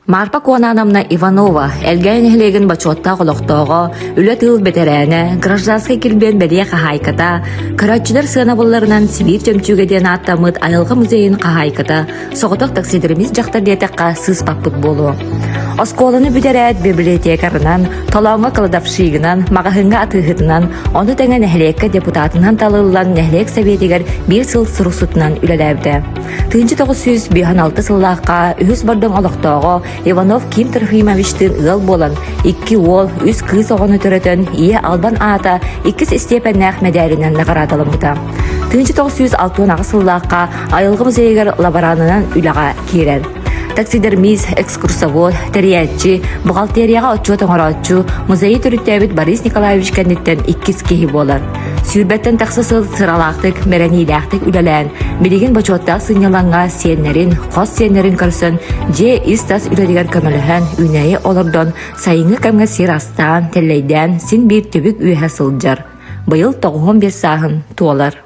Марпа Куонаановна Иванова, Элгээйи нэһилиэгин бочуоттаах олохтооҕо, үлэ-тыыл бэтэрээнэ, гражданскай килбиэн бэлиэ хаһаайката, көрөөччүлэр сыанабылларынан Сибиир чөмчүүгэ диэн ааттаммыт айылҕа музейын хаһаайката, соҕотох таксидеримист дьахтар диэтэххэ сыыспаппыт буолуо. Оскуоланы бүтэрээт библиотекарынан, толооҥҥо кладовщигынан, маҕаһыыҥҥа атыыһытынан, ону тэҥэ нэһилиэккэ депутатынан талыллан нэһилиэк сэбиэтигэр биир сыл суруксутунан үлэлээбитэ. 1956 сыллаахха үһүс Бордоҥ олохтооҕо Иванов Ким Трофимовичтыын ыал буолан, икки уол, үс кыыс оҕону төрөтөн, ийэ албан аата иккис истиэпэннээх мэдээлинэн наҕараадаламмыта. 1968 сыллаахха айылҕа музейыгар лаборанынан үлэҕэ киирэр. Таксидермист, экскурсовод, тэрийээччи, бухгалтерияҕа отчуот оҥорооччу, музейы төрүттээбит Борис Николаевич кэнниттэн иккис киһи буолар. Сүүрбэттэн тахса сыл сыралаахтык, бэрэниилээхтик үлэлээн, билигин бочуоттаах сынньалаҥҥа сиэннэрин, хос сиэннэрин көрсөн, дьиэ ис-тас үлэтигэр көмөлөһөн, үүнээйи олордон, сайыҥҥы кэмҥэ сир астаан, тэллэйдээн син биир түбүк үөһэ сылдьар. Быйыл 95 сааһын туолар.